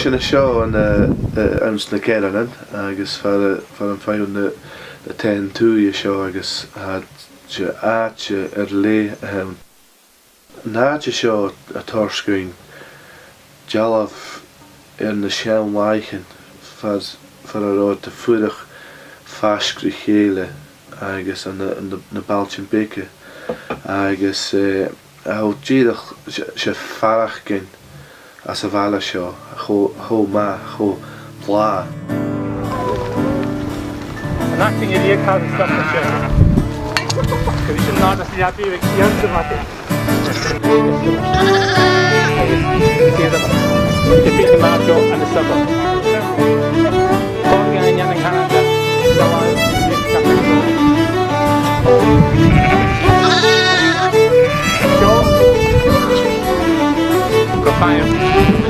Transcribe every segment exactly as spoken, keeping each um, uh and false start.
Sinn an seo ann, eh, eh, anns na Gearrannan, agus far, eh, far am faigh thu na, na taighean-tughaidh seo, agus tha, tha àite air leth ann. An àite seo a' toirt dhuinn dealbh air na seann làithean far, far an robh iad a' fuireach faisg ri chèile agus ann an, ann an, na bailtean beaga. Agus, eh, tha thu dìreach, 's e, 's e faireachdainn às a' bhaile seo, cho, cho math, cho blàth. An acting iad a' cur an stuff na sin. Gu bheil sin ná as leabaidh ag iarraidh mata. Agus gu bheil sin ná seo an stuff. Fág an an Canada. Seo. Go fine.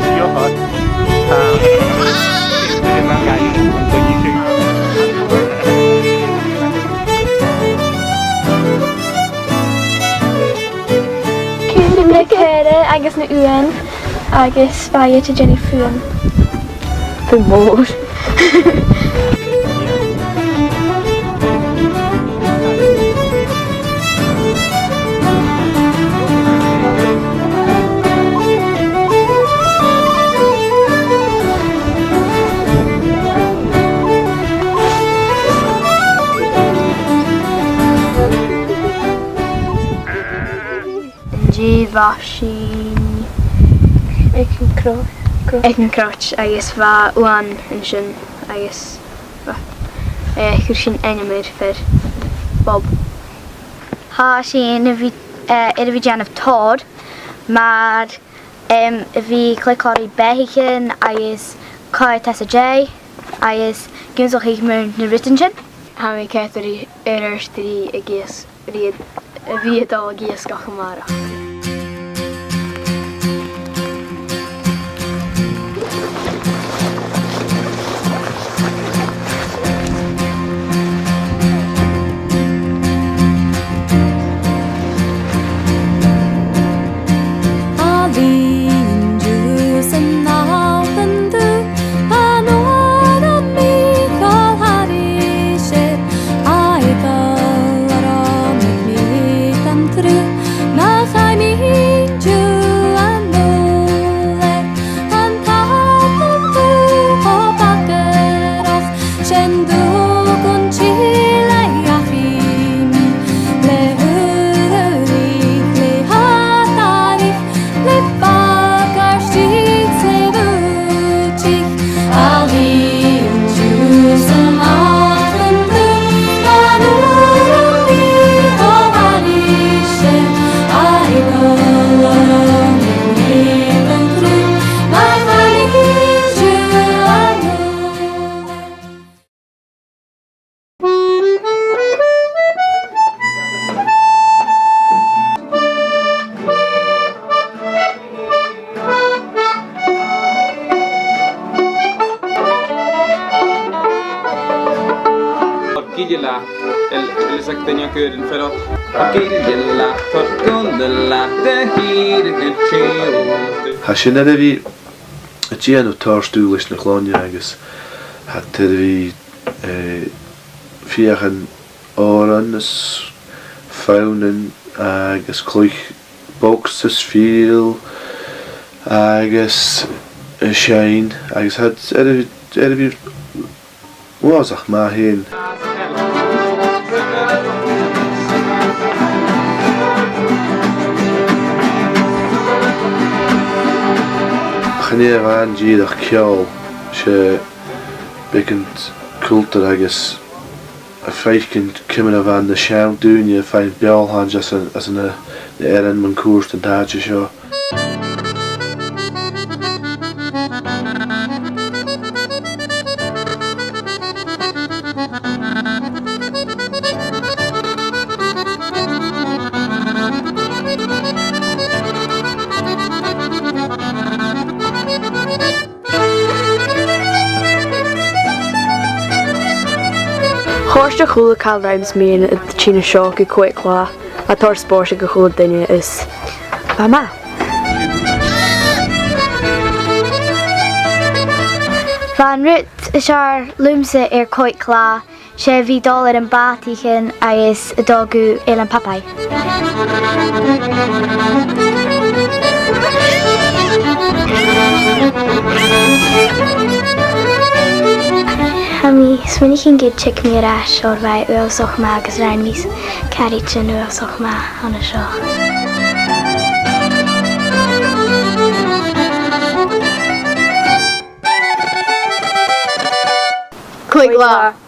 Seo. Cùm le Cara agus na h-uain agus bha iad a' dèanamh fuaim. Fuaim mòr. An-dè bha sinn aig an cro-, cro-, aig an croit agus bha uan an sin agus bha, eh, chuir sinn ainm air fear, Bob. Tha sinn a bhith, eh, air a bhith a' dèanamh tòrr mar, em, a bhith a' cluich còmhla ri beathaichean agus coimhead às a dèidh agus ag ionnsachadh mu na rudan sin. Tha mi ceart gu leòr air adhart ri ag iasg. Bidh, bidh a' dol ag iasgach a-màireach. A bhith an-diugh san Alba an-diugh, an uair a bha mi cho thairis air, aig an àm a bha mi an-diugh, nach fhaigh mi an-diugh a-null air, an t-Alba an-diugh cho bagarach, 's e an dùil gun till e dhachaigh mi, le h-uile rìgh, le h-uile rìgh. Le bagairt 's dùthchail, a bhith an-diugh san Alba an-diugh, an uair a bha mi cho thairis air, aig an àm a bha mi an-diugh, nach fhaigh mi an-diugh a-null air. Gille leat, el, el is ag duine gur an fearach. Gille leat, tar gun leat, de hir an teo. Tha sinn air a bhith a' dèanamh tòrr stuth leis na cloinne agus tha iad air a bhith, eh, feuchainn òrain is fonn agus cluich bogs is fidheall agus, eh, seinn agus tha iad air a bhith, air a bhith uabhasach math fhèin. Chan e a-mhàin dìreach ceòl, 's e beagan cultar agus a' faicinn ciamar a bha na seann daoine a' faighinn beòshlaint às an, às na, na h-eileanan mun cuairt an t-àite seo. Chòrd a h-uile càil rium 's mi a' tighinn an seo gu còig latha, a' toirt spòrs aig a h-uile duine is bha e math. Bha an rud as fheàrr leamsa air Còig Latha, 's e a bhith a' dol air am bàta-latha agus a' dol gu Eilean Phapaidh. Tha mi a' smaoineachadh gun tig mi air ais oir bha e uabhasach math agus rinn mi caraidean uabhasach math an seo. Còig Latha.